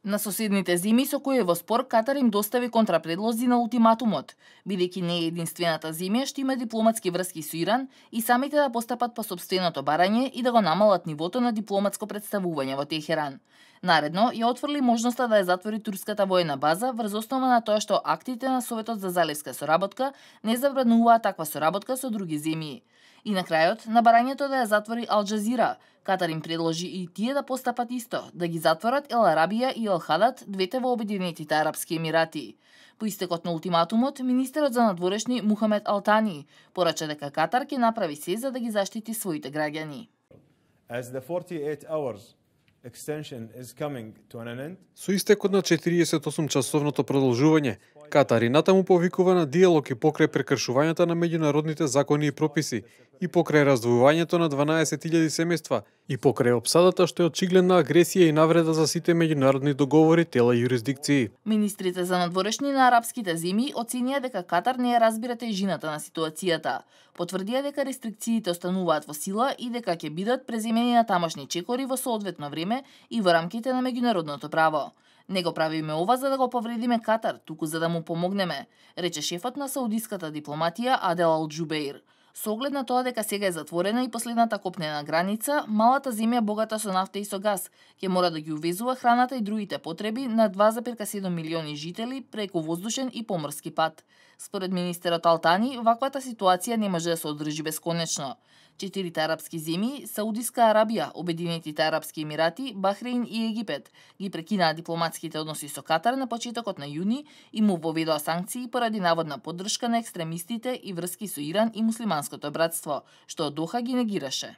На соседните земји со кои е во спор, Катар им достави контрапредлози на ултиматумот, бидејќи не е единствената земја што има дипломатски врски со Иран и самите да постапат по сопственото барање и да го намалат нивото на дипломатско представување во Техеран. Наредно, ја отфрли можноста да ја затвори турската воена база врз основа на тоа што актите на Советот за заливска соработка не забрануваат таква соработка со други земји. И на крајот, на барањето да ја затвори Ал Џазира, Катар им предложи и тие да постапат исто, да ги затворат Ел Арабија и Ел Хадат, двете во Обединетите Арапски Емирати. По истекот на ултиматумот, министерот за надворешни Мухамед Ал Тани порача дека Катар ќе направи се за да ги заштити своите граѓани. Со истекот на 48-часовното продолжување, Катар и натаму повикува на диалог и покрај прекршувањата на меѓународните закони и прописи, и покрај раздвојувањето на 12.000 семејства, и покрај опсадата што е очигледна агресија и навреда за сите меѓународни договори, тела и юрисдикции. Министрите за надворешни на арапските земји оценија дека Катар не ја разбира тежината на ситуацијата. Потврдија дека рестрикциите остануваат во сила и дека ќе бидат преземени на тамошни чекори во соодветно време и во рамките на меѓународното право. Не го правиме ова за да го повредиме Катар, туку за да му помогнеме, рече шефот на саудиската дипломатија Адел Ал Џубеир. Со оглед на тоа дека сега е затворена и последната копнена граница, малата земја богата со нафта и со газ ќе мора да ги увезува храната и другите потреби на 2,7 милиони жители преку воздушен и поморски пат. Според министерот Ал Тани, ваквата ситуација не може да се одржи бесконечно. 4 арапски земји, Саудиска Арабија, Обединетите Арапски Емирати, Бахрейн и Египет, ги прекинаа дипломатските односи со Катар на почетокот на јуни и му воведоа санкции поради наводна поддршка на екстремистите и врски со Иран и муслиманското братство, што Доха ги негираше.